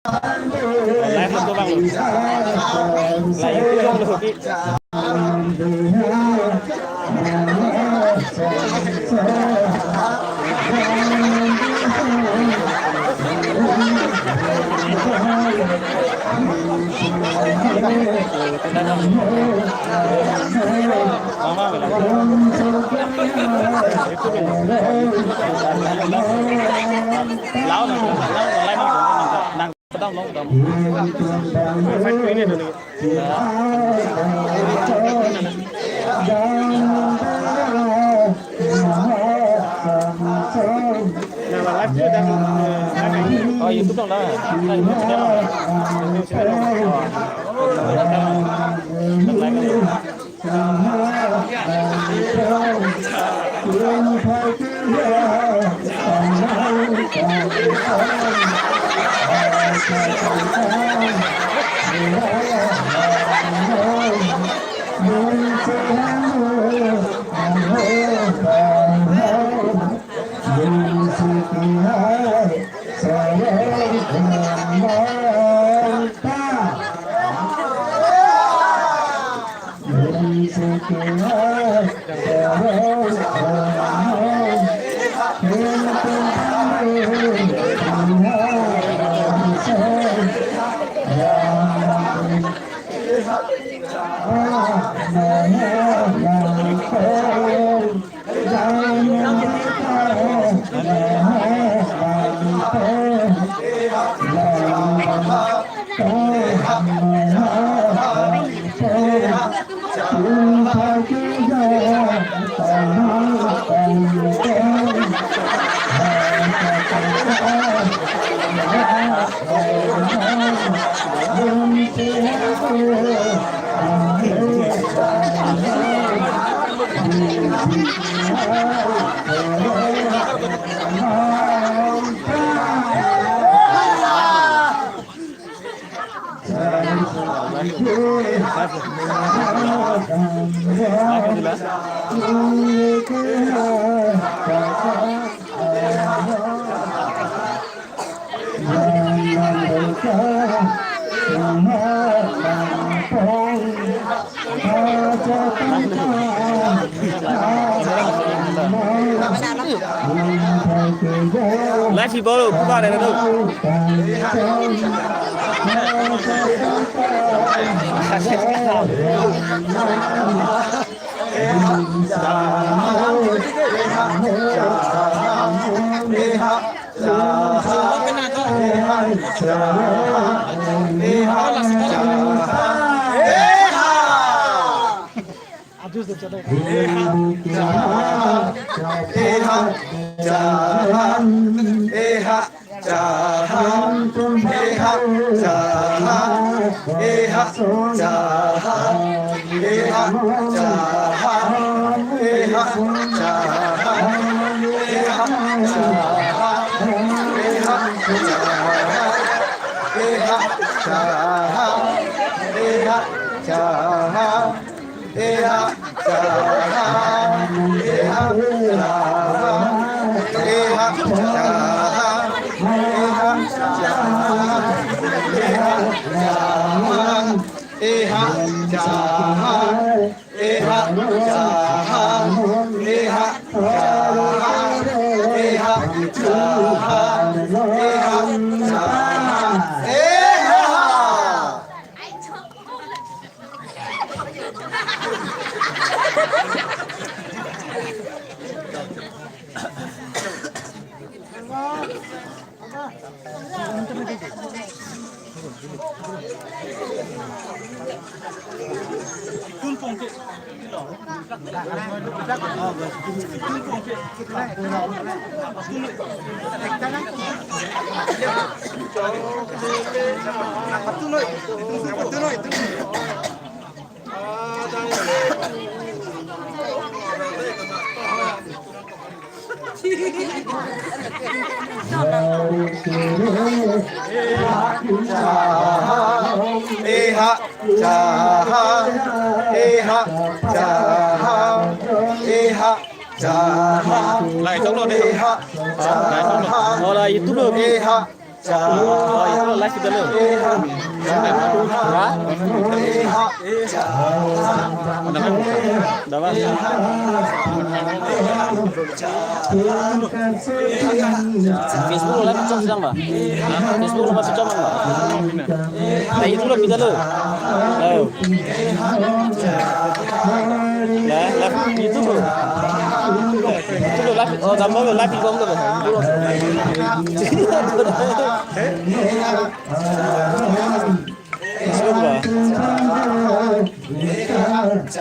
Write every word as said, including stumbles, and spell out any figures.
Live lo bang lo. Live lo bang lo. Lao na, lao na, lao na, nang, nang, nang, nang. Wifi ko ini dulu. Nah, live ko dah, eh, live ini. Oh, YouTube dong dah. Nah, YouTube channel. YouTube channel. Oh, live ini. Live si bolo, buka deh tu. Eha, chaha, eha, chaha, eha, chaha. Lai, chok lo deh. Eha, chaha. Lai, chok lo. Oh, lai, YouTube lo. Eha, Oh, itu live kita lo. Ha? Dapat. Facebook live cam sedang, Pak? Facebook live cam, Pak? Nah, itu lo kita lo. Ayo. Lah, lah, itu lo. Itu lo, lah, oh, tambah lo, lah, di bawah lo.